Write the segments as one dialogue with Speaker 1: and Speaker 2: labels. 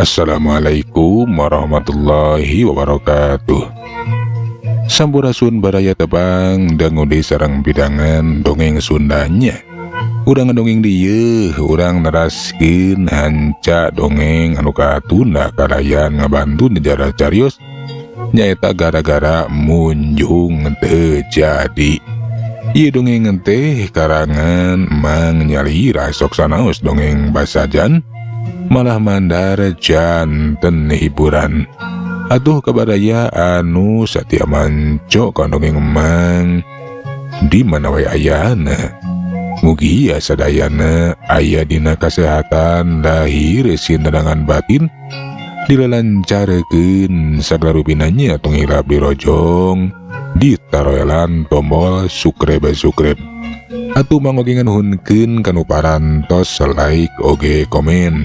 Speaker 1: Assalamualaikum warahmatullahi wabarakatuh. Sampurasun baraya tebang dangu di sarang bidangan dongeng Sundanya. Urang dongeng dieu, urang neraskeun hanca dongeng anu katunda kalayan ngabantu nyejarah carios nyaeta gara-gara munjung teu jadi. Ieu dongeng teh karangan Mang Nyalira sok sanaos dongeng basajan malah mandar janten hiburan. Atuh kabaraya anu satia manco ka dongeng Mang di mana wae ayana. Mugi ya sadayana aya dina kasehatan lahir sintenangan batin dilalancarkeun sagala rupinanya tong hilap dirojong ditaroelan tombol subscribe subscribe. Atuh mangga nganuhunkeun kanu parantos like oge komen.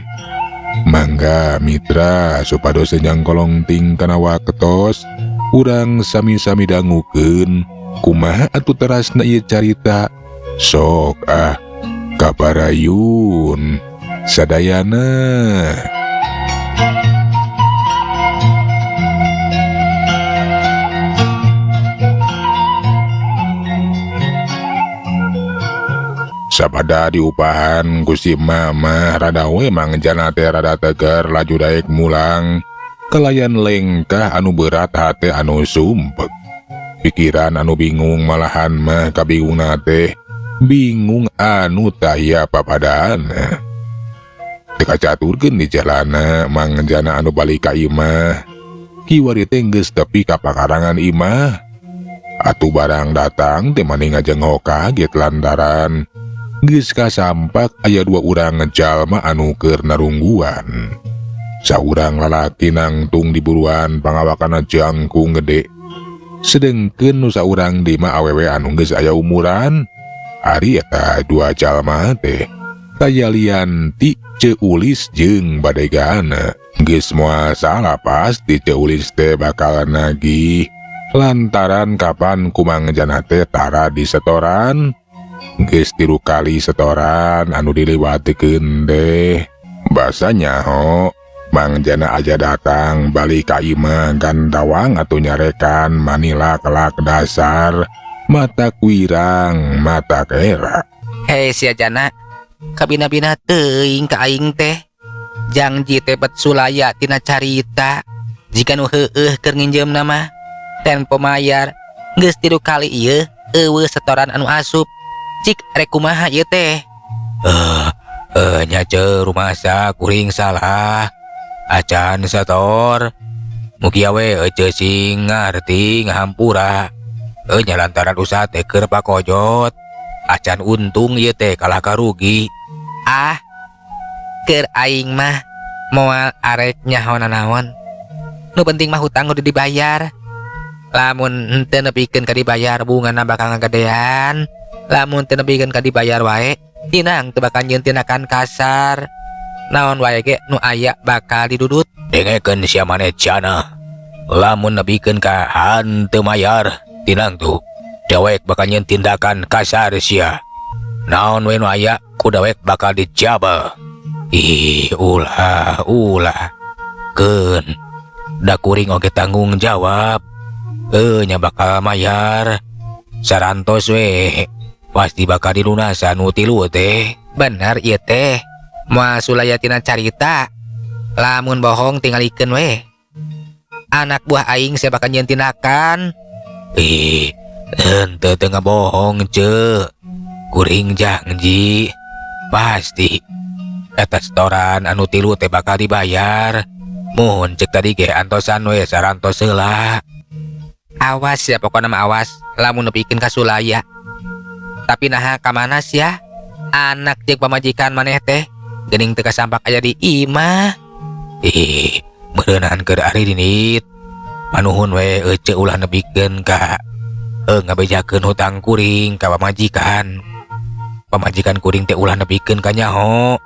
Speaker 1: Mangga mitra supados nyangkolong ting kana waktos urang sami-sami dangukeun kumaha atuh terasna ieu carita. Sok ah kaparayun sadayana. Sabada diupahan ku si mama rada we Mang Jana teh rada tegar laju daek mulang kalayan lengkah anu berat hate anu sumpek pikiran anu bingung malahan mah kabingungna teh bingung anu taya papadana. Teu kacaturkeun di jalana Mang Jana anu balik ka imah kiwari teh geus tepi ka pakarangan imah. Atuh barang datang teh mani ngajengok kaget lantaran geus kasampak aya dua urang jalma anu keur narungguan. Saurang lalaki nangtung diburuan pangawakanna jangkung gede. Sedengkeun nu saurang deui mah awewe anu geus aya umuran. Ari eta dua jalma teh taya lian ti Ceu Ulis jeung badegana. Geus moal salah pasti Ceu Ulis teh bakal nagih lantaran kapan ku Mang Jana teh tara disetoran. Geus 3 kali setoran anu diliwatikeun teh. Basa nyaho Mang Jana aja datang balik ka imah gandawang atuh nyarekan manila kelak dasar mata kuirang mata kera.
Speaker 2: Hei sia Jana, kabina-bina teuing ka aing teh. Jangji teh bet sulaya tina carita. Jika nu heueuh keur nginjeumna mah tempo mayar geus 3 kali ieu eueuh setoran anu asup. Cik rek kumaha ieu teh?
Speaker 3: Nya ceu rumasa kuring salah. Acan setor. Mugia we ece sing ngarti ngahampura. Nya lantaran usaha teh keur pakojot. Acan untung ieu teh kalah karugi.
Speaker 2: Ah, keur aing mah moal arek nyaho nanaon. Nu penting mah hutang kudu dibayar. Lamun henteu nepikeun ka dibayar bungana bakal ngagedean. Lamun teu nepikeun ka dibayar wae, tinang teu bakal nyieun tindakan kasar. Naon wae ge nu aya bakal didudut.
Speaker 3: Dengekeun sia maneh Jana. Lamun nepikeun ka hanteu mayar, tinang tuh dewek bakal nyieun tindakan kasar sia. Naon we nu aya ku dewek bakal dijabel. Ih, ulah, ulah. Keun, da kuring oge tanggung jawab. Nya bakal mayar. Sarantos we. Pasti bakal dilunasan nu 3 teh.
Speaker 2: Bener ieu teh. Moal sulaya tina carita. Lamun bohong tingalikeun we. Anak buah aing sia bakal nyieun tindakan.
Speaker 3: Ih, henteu teu ngabohong ceu. Kuring janji pasti eta setoran anu 3 teh bakal dibayar. Mun cek tadi ge antosan we sarantos heula.
Speaker 2: Awas ya pokona mah awas lamun nepikeun ka sulaya. Tapi naha ka mana sia? Anak jeung pamajikan maneh teh geuning teu kasampak aya di imah.
Speaker 3: Ih, meureunaan keur ari dinit. Manuhun we ece ulah nepikeun ka ngabejakeun hutang kuring ka pamajikan. Pamajikan kuring teh ulah nepikeun ka nyaho.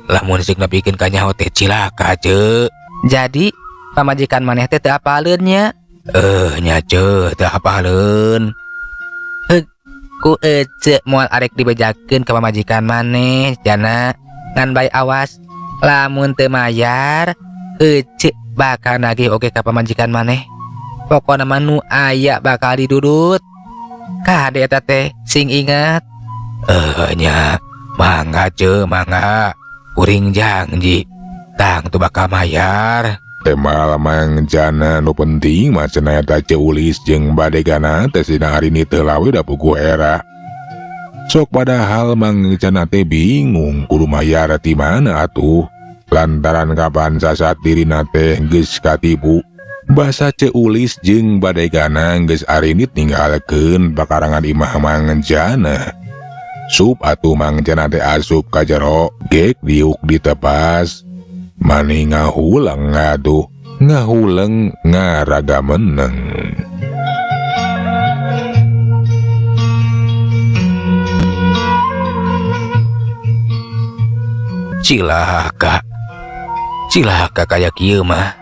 Speaker 3: Lamun sing nepikeun ka nyaho teh cilaka ceu.
Speaker 2: Jadi pamajikan maneh teh teu apaleun nya?
Speaker 3: Nya ceu teu apaleun.
Speaker 2: Heug, ku ece moal arek dibejakeun ka pamajikan maneh Jana. Ngan bae awas lamun teu mayar Ece bakal nagih oge ka pamajikan maneh. Pokona mah nu aya bakal didudut. Kade eta teh sing ingat.
Speaker 3: Eh nya, mangga ce, mangga. Kuring janji tangtu bakal mayar.
Speaker 1: Temal Mang Jana nu penting mah cenah eta Ceu Ulis jeung badegana teh sina hari ini teu lawe da puguh era. Sok padahal Mang Jana teh bingung kudu mayar ti mana atuh. Lantaran kapan sasat dirina teh geus katipu. Basa Ceu Ulis jeung badegana geus arinit ninggalkeun pakarangan imah Mang Jana. Sup atuh Mang Jana teh asup ka jero gek diuk ditepas. Mani ngahuleng ngatuh, ngahuleng ngaraga meneng.
Speaker 3: Cilaka, cilaka kaya kieu mah.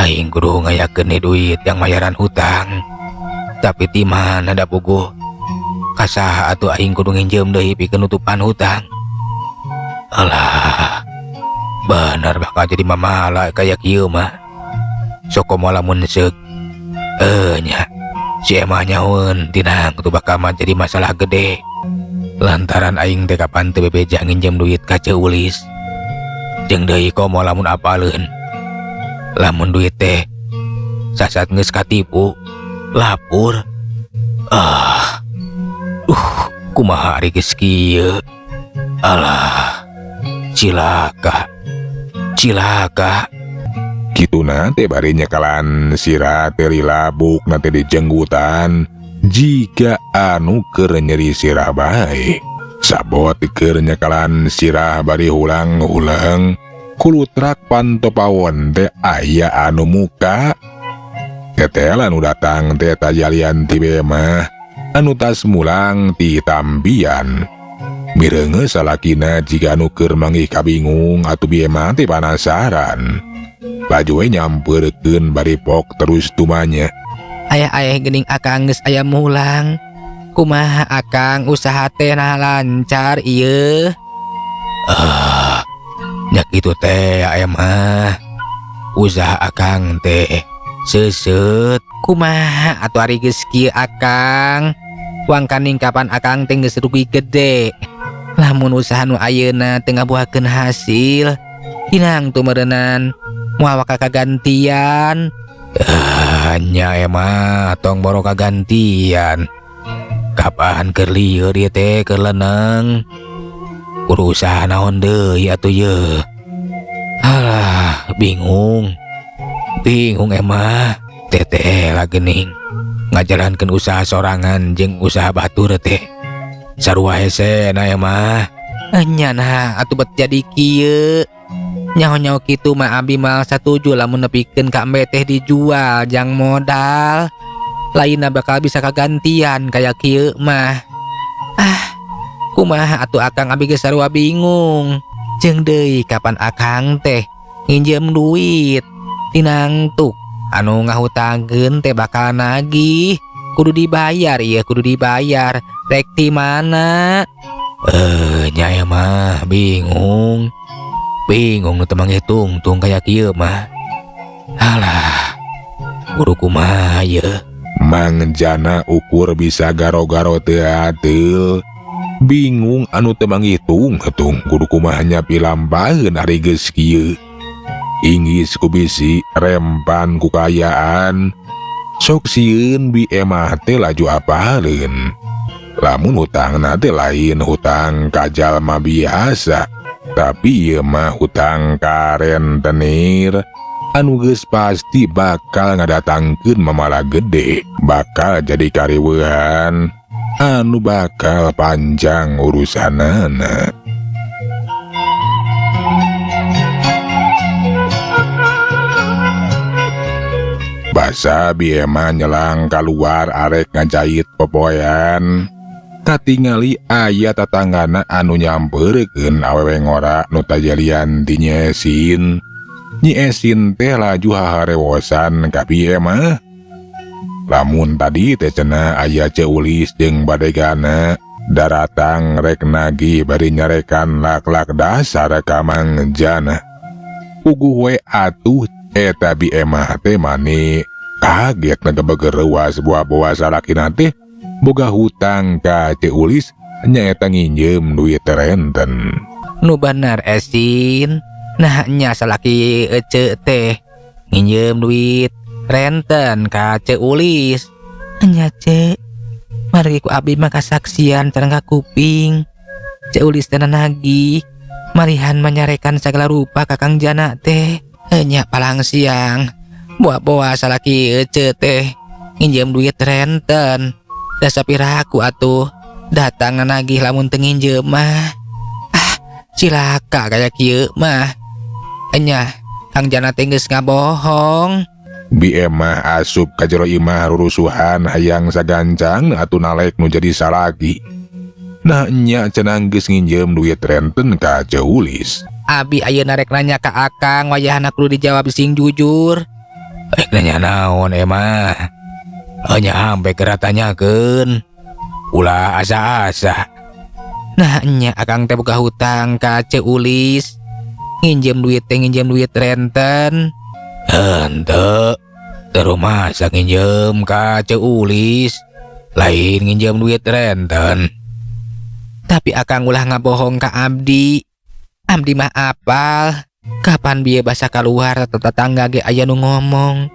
Speaker 3: Aing kudu ngayakeun duit yang mayaran hutang. Tapi ti mana da puguh? Kasaha atuh aing kudu nginjem deui pikeun nutupan hutang. Alah, bener bakal jadi mamala kaya kieu mah. Sok komo lamun seuk. Nya, si emah nyaun tinang tuh bakal mah jadi masalah gede. Lantaran aing teh kapan teu bebeja nginjem duit ka Ceu Ulis. Jeung deui komo lamun apaleun. Lamun duit teh sasat geus katipu, lapur. Ah. Kumaha ari geus kieu? Alah, cilaka. Cilaka.
Speaker 1: Kituna teh bari nyekalan sirah teh rilabuk na teh dijenggutan jika anu keur nyeri sirah bae. Sabot keur nyekalan sirah bari hulang-hulang kulutrak panto pawon teh aya anu muka. Tetel anu datang teh tajalian ti bemah anu tas mulang ti tambian. Mireunge salakina jiga anu keur manggih kabingung atuh bieu mah teh panasaran. Laju we nyampeurkeun bari pok terus tumanya.
Speaker 2: Ayah-ayah geuning akang geus aya mulang. Kumaha akang usaha teh nah lancar ieu?
Speaker 3: Ah, nya kitu teh aya mah. Usaha akang teh seuseut.
Speaker 2: Kumaha atuh ari geus kieu akang? Wangkaning kapan akang teh geus rugi gede. Lamun usaha nu ayeuna teu ngabuahkeun hasil, hinang tu meureunan moal waka kagantian.
Speaker 3: Ah, nya emah tong boro kagantian. Kapan keur lieur ieu teh keur leneng. Kudu usaha naon deui atuh ye. Alah, bingung. Bingung emah. Teteh lah geuning. Ngajalankeun usaha sorangan jeung usaha batur teh. Sarua hese na emah.
Speaker 2: Nya nah atuh bet jadi kieu. Nyaho-nyaho kitu mah abi mah satuju lamun nepikeun ka embe teh dijual jang modal. Lainna bakal bisa kagantian kaya kieu mah. Ah, kumaha atuh akang abi geus sarua bingung. Jeung deui kapan akang teh nginjem duit tinangtuk anu ngahutangkeun teh bakal nagih. Kudu dibayar ieu, kudu dibayar. Rek ti mana?
Speaker 3: Nya mah bingung. Bingung nu teu manghitung tung kaya kieu mah. Alah, kudu kumaha ieu?
Speaker 1: Mang Jana ukur bisa garo-garo teu ateul. Bingung anu teu manghitung tung kudu kumaha nya pilampaheun ari geus kieu. Inggis ku bisi rempan ku kaayaan. Sok sieun bi emah teh laju apaleun. Lamun hutangna teh lain hutang ka jalma biasa, tapi ieu mah hutang ka rentenir anu geus pasti bakal ngadatangkeun mamala gede, bakal jadi kariweuhan anu bakal panjang urusanana. Basa bi emah nyelang kaluar arek ngajait popoean. Katingali aya tatanggana anu nyampeurkeun awewe ngora nu tajalian ti Nyi Esin. Nyi Esin teh laju haharewosan ka bi emah. Lamun tadi teh cenah aya Ceu Ulis jeung badegana daratang rek nagih bari nyarekan lak-lak dasar ka Mang Jana. Puguh we atuh eta Bi Emah teh mani kaget ngagebeg reuas boa-boa salakina teh boga hutang ka Ceu Ulis nyaeta nginjem duit renten.
Speaker 2: Nu bener Esin. Nah nya salaki Ece teh nginjem duit renten ka Ceu Ulis. Nya Ce, margi ku abdi mah kasaksian sareng ka kuping. Ceu Ulis teh nagih marihan manyarekan sagala rupa ka Kang Jana teh. Nya palang siang boa-boa salaki Ece teh nginjem duit renten. Da sapiraku atuh datang nagih lamun teu nginjem mah. Ah, cilaka kaya kieu mah. Enya, Kang Jana teh geus ngabohong.
Speaker 1: Bi Emah asup ka jero imah rurusuhan hayang sagancang atuh nalek nu jadi salaki. Nah nya cenah geus nginjem duit renten ka Ceu Ulis.
Speaker 2: Abi ayeuna rek nanya ka Akang wayahna kudu dijawab sing jujur.
Speaker 3: Rek nanya naon Emah? Nya ampe geura tanyakeun. Ulah asa-asa.
Speaker 2: Nah nya Akang teh boga hutang ka Ceu Ulis. Nginjem duit teh nginjem duit renten.
Speaker 3: Henteu, teu rumasa nginjem ka Ceu Ulis. Lain nginjem duit renten.
Speaker 2: Tapi Akang ulah ngabohong ka abdi. Abdi mah apal. Kapan bieu basa kaluar atau tetangga ge aya nu ngomong.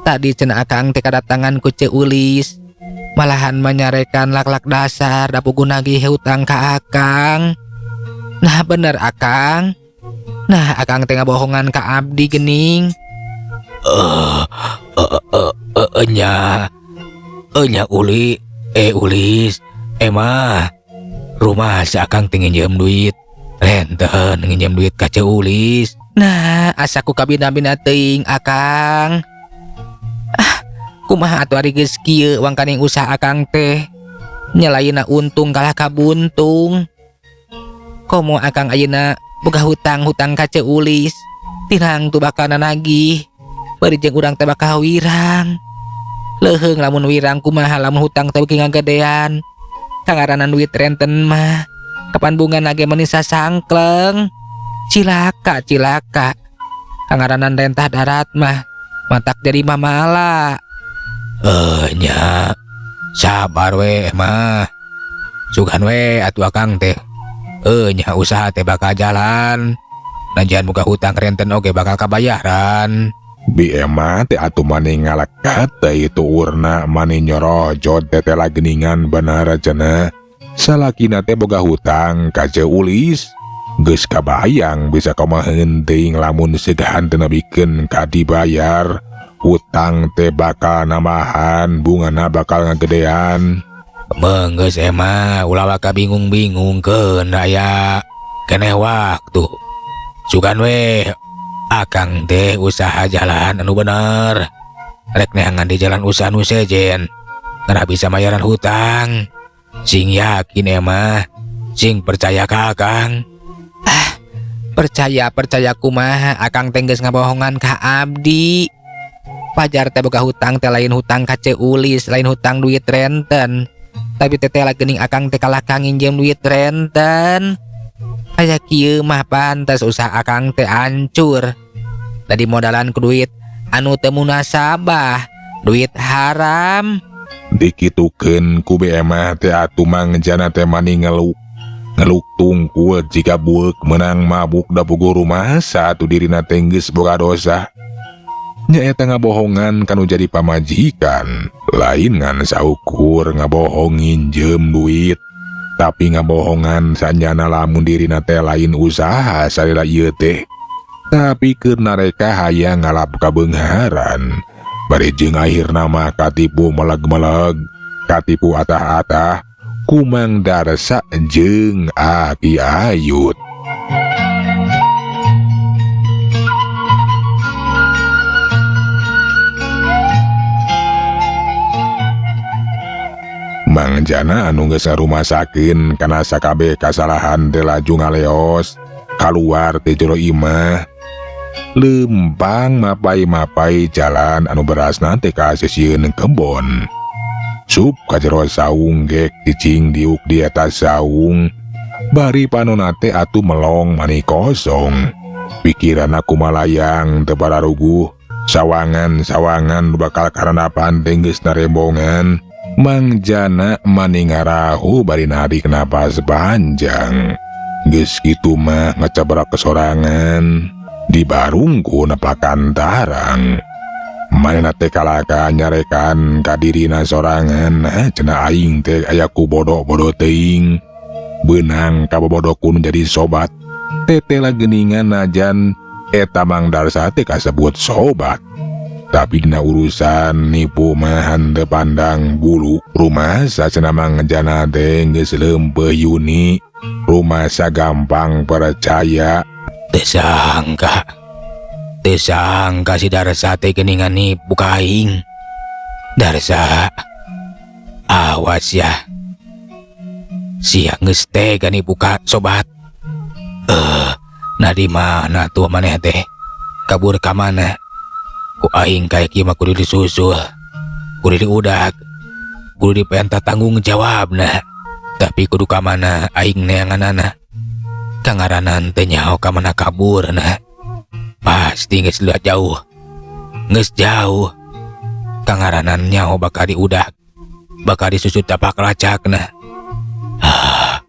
Speaker 2: Tadi cenah Akang teh kadatangan ku Ceu Ulis. Malahan manyarekan lak-lak dasar da puguh nagih hutang ka Akang. Nah bener Akang. Nah Akang teh ngabohongan ka abdi gening.
Speaker 3: Nya. Nya uli, Ulis, Emah. Rumah si Akang teh nginjem duit. Renten nginjem duit ka Ceu Ulis.
Speaker 2: Nah, asa ku kabina-bina teuing Akang. Ah, kumaha atuh ari geus kieu wangkaning usaha Akang teh. Nyelaina untung kalah kabuntung. Komo Akang ayeuna boga hutang-hutang ka Ceu Ulis. Tirang tu bakal nagih. Bari jeung urang teh bakal wirang. Leuheung lamun wirang kumaha lamun hutang teh beuki ngagedean. Kangaranan duit renten mah kapan bunga nage meni sasangkleng. Cilaka cilaka. Kangaranan rentah darat mah matak jadi mamala.
Speaker 3: Nya sabar we mah. Sugan we atuh Akang teh. Nya usaha teh bakal jalan. Najan muka hutang renten oge bakal kabayaran.
Speaker 1: Bi Emah teh atuh mani ngalekat teh itu urna mani nyorojot teh teh geningan bener cenah. Salakina teh boga hutang ka Ceu Ulis. Geus kabayang bisa kumaha teuing lamun segahan teu nebikeun ka dibayar. Hutang teh bakal nambahan, bungana bakal ngagedean.
Speaker 3: Menggeus Emah ulah waka bingung-bingungkeun aya keneh waktu. Sugan we Akang teh usaha jalan anu bener. Rek neangan di jalan usaha nu sejen. Ngarah bisa mayaran hutang. Sing yakin Emah, sing percaya ka Akang.
Speaker 2: Ah, percaya percaya kumaha Akang teh geus ngabohongan ka abdi. Pajar teh boga hutang teh lain hutang ka Ceu Ulis, lain hutang duit renten. Tapi teh teh geuning Akang teh kalah ka nginjem duit renten. Aya kieu mah pantes usaha Akang teh hancur. Tadi modalan ku duit anu teu munasabah, duit haram.
Speaker 1: Dikitukeun ku Bi Emah teh atuh Mang Jana teh mani ngeluk. Ngeluk tungkul jika bueuk menang mabuk da puguh rumasa atuh dirina teh geus boga dosa. Nyaeta ngabohongan kanu jadi pamajikan, lain ngan saukur ngabohong nginjem duit. Tapi ngabohongan sanyana lamun dirina teh lain usaha salila ieu teh. Tapi keur nareka hayang ngalap kabeungharan. Bari jeung akhirna mah katipu meleg-meleg, katipu atah-atah, kumang darsa jeung Aki Ayut. Mang Jana anu geus ngarumasakeun kana sakabeh kasalahan teh laju ngaleos kaluar ti jero imah. Lempang mapai-mapai jalan anu berasna teh ka sisieun kebon. Sup ka jero saung gek cicing diuk di atas saung. Bari panona teh atuh melong mani kosong. Pikiran aku malayang teu pararuguh. Sawangan-sawangan nu bakal karandapan teh geus narembongan. Mang Jana mani ngarahu bari narik napas panjang. Geus kitu mah ngacabrak kesorangan. Dibarungku nepakan tarang. Manehna teh kalaka nyarekan ka dirina sorangan. Nah, cenah aing teh aya ku bodoh-bodoh teuing. Beunang kabobodo ku nu jadi sobat. Tetela geuningan najan eta Mang Darsa teh kasebut sobat. Tapi dina urusan nipu mah henteu pandang bulu. Rumasa cenah Mang Jana teh geus leumpeuh yuni. Rumasa gampang percaya.
Speaker 3: Teu sangka. Teu sangka si Darsa teh geuningan nipu ka aing. Darsa, awas ya. Sia geus tega nipu ka sobat. Nah di mana tuh maneh teh? Kabur ka mana? Ku aing kayak kieu mah kudu disusul. Kudu diudag. Kudu dipenta tanggung jawabna. Tapi kudu ka mana aing neanganana? Kangaranan teh nyaho ka mana kaburna. Pasti geus liat jauh. Geus jauh. Kangaranan nyaho bakal diudag. Bakal disusut tapak lacakna. Ah,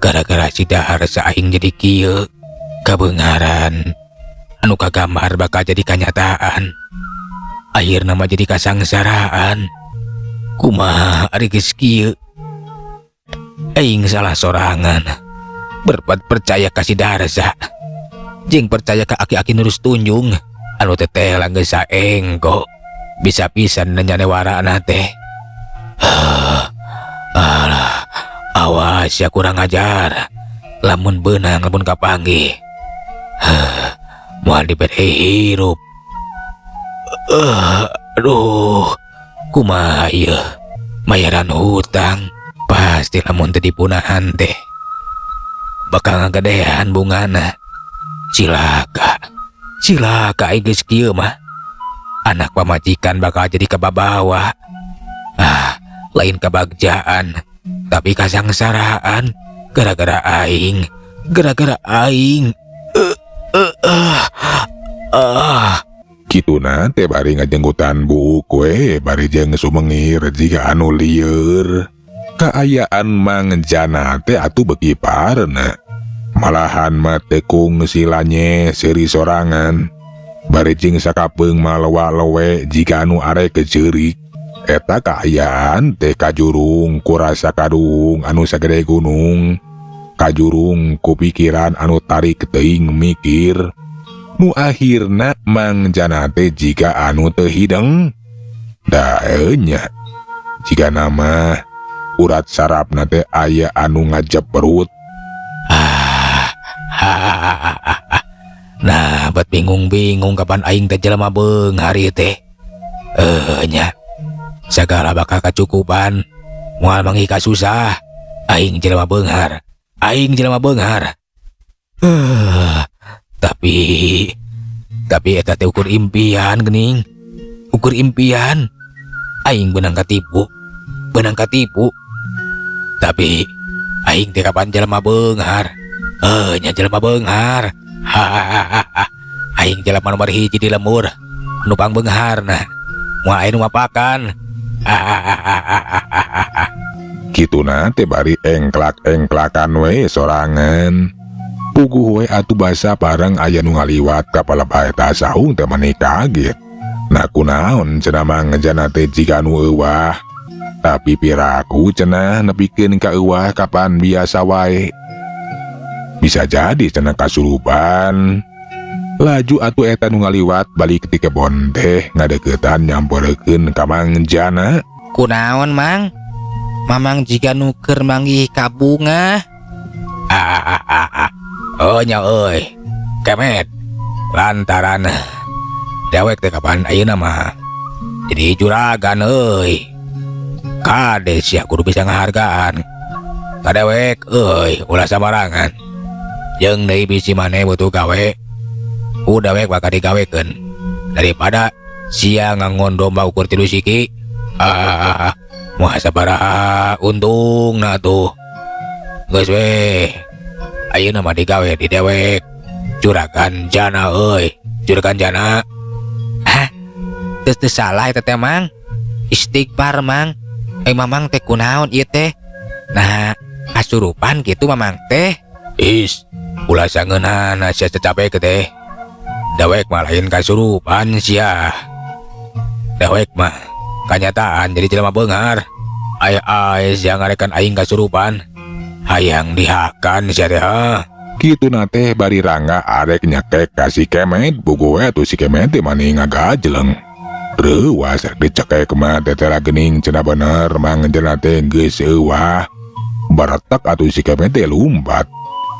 Speaker 3: gara-gara si Darsa aing jadi kieu. Kabeungharan anu kagambar bakal jadi kanyataan. Akhirna mah jadi kasangsaraan. Kumaha ari geus kieu? Aing salah sorangan. Berbuat percaya ka si Darsa. Jeung percaya ka aki-aki nurus tunjung anu teteh geus saengko. Bisa pisan nyandewarana teh. Alah, awas ya kurang ajar. Lamun beunang lamun kapanggih. Moal dibere hirup. Aduh, kumaha ieu? Mayaran hutang pasti lamun teu dipunahan teh bakal ngagedean bungana. Cilaka, cilaka aing geus kieu mah. Anak pamajikan bakal jadi kababawa. Ah, lain kebagjaan, tapi kasangsaraan gara-gara aing, gara-gara aing. Ah.
Speaker 1: Kituna teh bari ngajenggutan buuk we bari jeung sumengir jiga anu lieur. Kaayaan Mang Jana teh atuh beuki parna. Malahan mah teu kungsi lanye seuri sorangan. Bari jeung sakapeung mah lewa-lewe jiga anu arek keceurik. Eta kaayaan teh kajurung ku rasa kadung anu sagede gunung. Kajurung ku pikiran anu tarik teuing mikir. Nu akhirna Mang Jana teh jiga anu teu hideng. Da nya jiga nama urat sarafna teh aya anu ngajeprut.
Speaker 3: Ah, nah, buat bingung-bingung kapan aing teh jelema beunghar ieu teh. Nya. Sagala bakal kacukupan. Moal manggih kasusah. Aing jelema beunghar. Aing jelema beunghar. Tapi eta teh ukur impian geuning. Ukur impian. Aing beunang katipu. Beunang katipu. Tapi aing teh kapan jelema beunghar? Nya jelema beunghar. Hahaha. Aing jelema nomor 1 di lembur. Anu pangbeungharna. Moal aya nu mapakan. Hahaha.
Speaker 1: Kituna teh bari engklak-engklakan we sorangan. Puguh we atuh basa bareng aya nu ngaliwat ka palebah eta saung teh mani kaget. Nah kunaon cenah Mang Jana teh jiga anu euwah. Tapi piraku cenah nepikeun ka euwah kapan biasa wae. Bisa jadi cenah kasurupan. Laju atuh eta nu ngaliwat balik ti kebon teh ngadeuketan nyamperkeun ka Mang Jana.
Speaker 2: Kunaon Mang? Mamang jiga nu keur manggih ka bunga.
Speaker 3: Ah. Oh nya euy. Kemet. Lantaran dewek teh kapan ayeuna mah jadi juragan euy. Kade sia kudu bisa ngahargaan. Ka dewek euy ulah sambarangan. Jeung deui bisi maneh butuh gawe. Ku dewek bakal digawekeun. Daripada sia ngangon domba ukur 3 siki. Ah, moal sabaraha untungna tuh. Geus we. Ayeuna mah digawe di dewek. Juragan Jana euy, Juragan Jana.
Speaker 2: Hah? Geus teu salah eta teh, Mang. Istighfar, Mang. Eh, Mamang teh kunaon ieu teh? Nah, kasurupan gitu Mamang teh.
Speaker 3: Is, ulah sangeunana sia capek teh. Dewek mah lain kasurupan sia. Dewek mah kanyataan jadi jelema beunghar. Ay ay sia ngarekan aing kasurupan. Hayang dihakan sia teh ha.
Speaker 1: Kitu na teh bari Rangga arek nyekek ka si Kemet, puguh we atuh si Kemet teh mani ngagajleng. Reuwas rek dicekek mah tetela geuning cenah bener Mang Jana teh geus euwah. Baretek atuh si Kemet teh lumpat.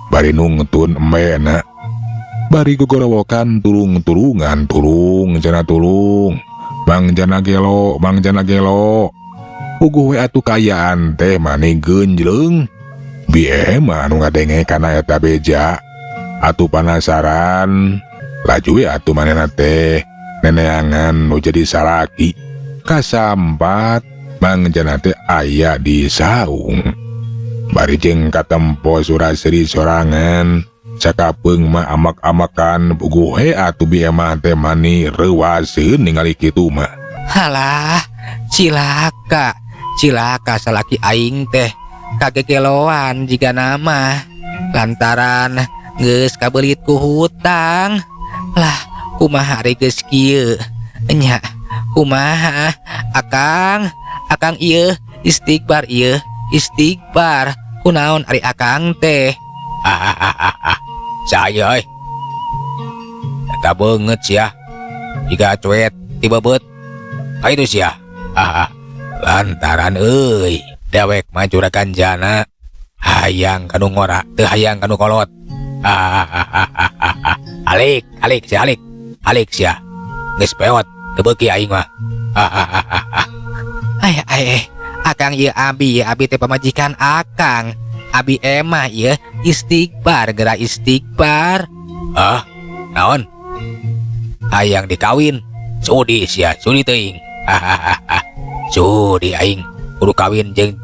Speaker 1: Bari nungtun embena. Bari gogorowokan tulung-tulungan, tulung cenah tulung. Mang Jana gelo, Mang Jana gelo. Puguh we atuh kaayaan teh mani geunjleung. Bi Emah anu ngadenge kana eta beja. Atuh panasaran, laju we atuh manehna teh neneangan nu jadi salaki. Kasampat Mang Jana teh aya di saung. Bari jeung katempo Surasri sorangan, sakapeung mah amak-amakan, puguh we atuh Bi Emah teh mani reuwaseun ningali kitu mah.
Speaker 2: Halah, cilaka, cilaka salaki aing teh kagegeloan jiga nama lantaran geus kabelit ku hutang. Lah, kumaha ari geus kieu? Nya, kumaha? Akang, akang ieu istighfar ieu, istighfar. Kunaon ari akang teh?
Speaker 3: Ah, saya euy. Eta beungeut sia. Jiga cuet tibebeut. Ka itu sia. Ah, lantaran euy, dewek mah Juragan Jana hayang kanu ngora teu hayang kanu kolot. Ah, alik, alik sia, alik. Alik sia. Geus peot teu beuki aing mah. Ah.
Speaker 2: Ay, ay, eh. Akang ieu abi, abi teh pamajikan akang. Abi Emah ieu istighfar, geura istighfar.
Speaker 3: Ah, naon? Hayang dikawin. Sudi sia, sudi teuing. Sudi aing kudu kawin jeung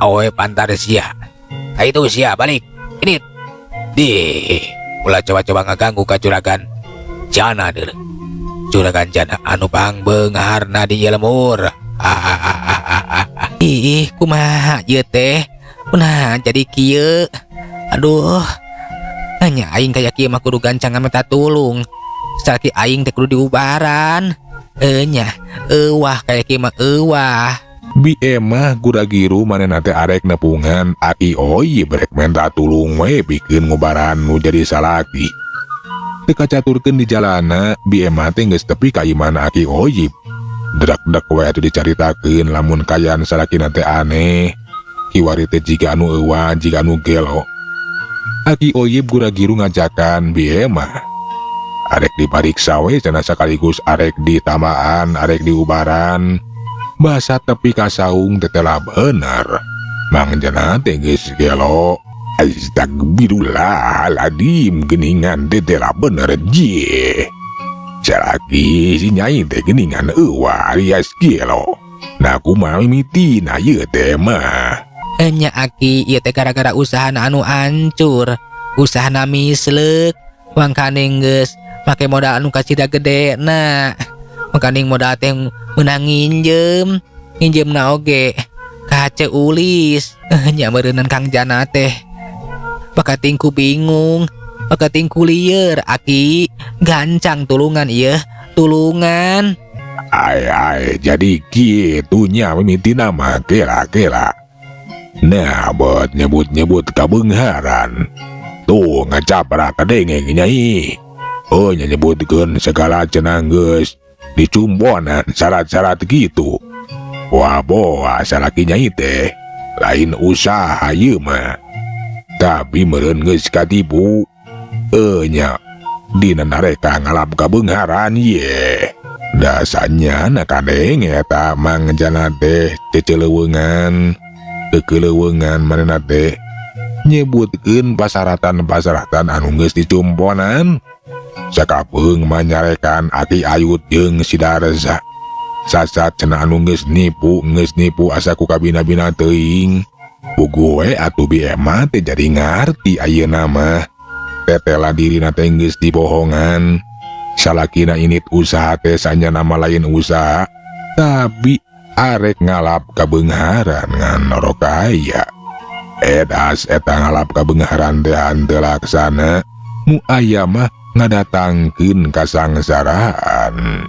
Speaker 3: awewe pantar sia. Ka itu sia balik. Ini di ulah coba-coba ngaganggu ka Juragan Jana deuleu. Juragan Jana anu pangbeungharna di ieu lembur.
Speaker 2: Ih, kumaha ieu teh? Nah, jadi kieu. Aduh. Nya aing kaya kieu mah kudu gancang minta tulung. Salaki aing teh kudu diubaran. Nya, euwah kaya kieu mah euwah.
Speaker 1: Bi Emah gura-giru manehna teh arek nepungan Aki Oyib rek menta tulung we pikeun ngubaran nu jadi salaki. Teu kacaturkeun di jalana, Bi Emah teh geus tepi ka imahna Aki Oyib. Drak-drak we atuh dicaritakeun lamun kaayaan salakina teh aneh. Kiwari teh jiga anu euwah, jiga anu gelo. Aki Oyib gura-giru ngajakan Bi Emah. Arek dipariksa we cenah sekaligus arek ditamaan, arek diubaran. Basa tepi ka saung tetela bener. Mang Jana teh geus gelo. Astagfirullahaladzim, geningan tetela bener je. Salaki si nyai teh geningan euwah alias gelo. Nah, kumaha mimitina ieu teh mah?
Speaker 2: Nya Aki, ieu teh gara-gara usahana anu hancur. Usahana misleuk. Mangkaning geus make modal anu kacida gede na. Mangkaning modal teh meunang nginjem. Nginjemna oge ka Ceu Ulis. Nya meureunnan Kang Jana teh. Bakating ku bingung, bakating ku lieur Aki. Gancang tulungan ieu, tulungan.
Speaker 1: Ai ai, jadi kitu nya mimitina mah, kela-kela. Nah, buat nyebut-nyebut kabeungharan. Tuh ngacaprak kadenge nyai. Oh, nyebutkeun segala cenah geus dicumponan syarat-syarat gitu. Wah, boa salaki nyai teh lain usaha ieu mah. Tapi meureun geus katipu. Nya dina nareka ngalap kabeungharan ye. Dasarnya na kadenge eta Mang Jana teh ceceleweungan, kekeleuweungan manehna teh nyebutkeun pasaratan-pasaratan anu geus dicumponan. Sakapeung mah nyarekan Aki Ayut jeung si Darza. Sasat cenah anu geus nipu, geus nipu asa ku kabina-bina teuing. Puguh we atuh Bi Emah teh jadi ngarti ayeuna mah. Katetela dirina teh geus dibohongan. Salakina init usaha teh sanyana mah lain usaha, tapi arek ngalap kabeungharan ngan orok aya. Edas eta ngalap kabeungharan teh henteu laksana, nu aya mah ngadatangkeun kasangsaraan.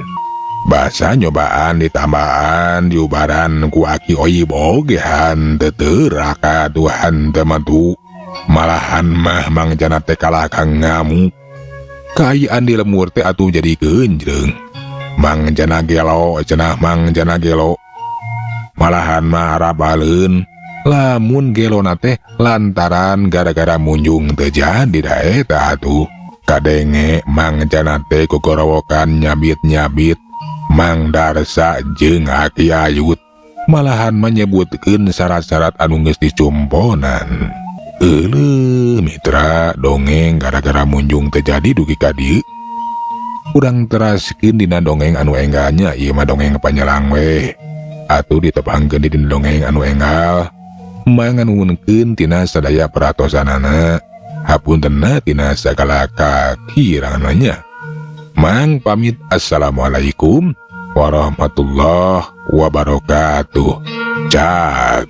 Speaker 1: Basa nyobaan ditambahan diubaran ku Aki Oyib oge henteu teurak atuh, henteu matu. Malahan mah Mang Jana teh kalah ka ngamuk. Kaayaan di lembur teh atuh jadi genjreng. Mang Jana gelo cenah, Mang Jana gelo. Malahan mah arabaleun lamun gelona teh lantaran gara-gara munjung teu jadi da eta atuh. Kadenge Mang Jana teh gogorowokan nyabit-nyabit Mang Darsa jeung Aki Ayut, malahan menyebutkeun syarat-syarat anu geus dicumponan. Euleuh mitra, dongeng gara-gara munjung teu jadi dugi ka dieu. Urang teraskeun dina dongeng anu enggalnya, ieu mah dongeng panyelang weh. Atuh ditepangkeun di dina dongeng anu enggal. Manganuhunkeun tina sadaya peratosanana. Hapuntenna tina sagala kakiranganna. Mang pamit, assalamualaikum warahmatullahi wabarakatuh. Cag.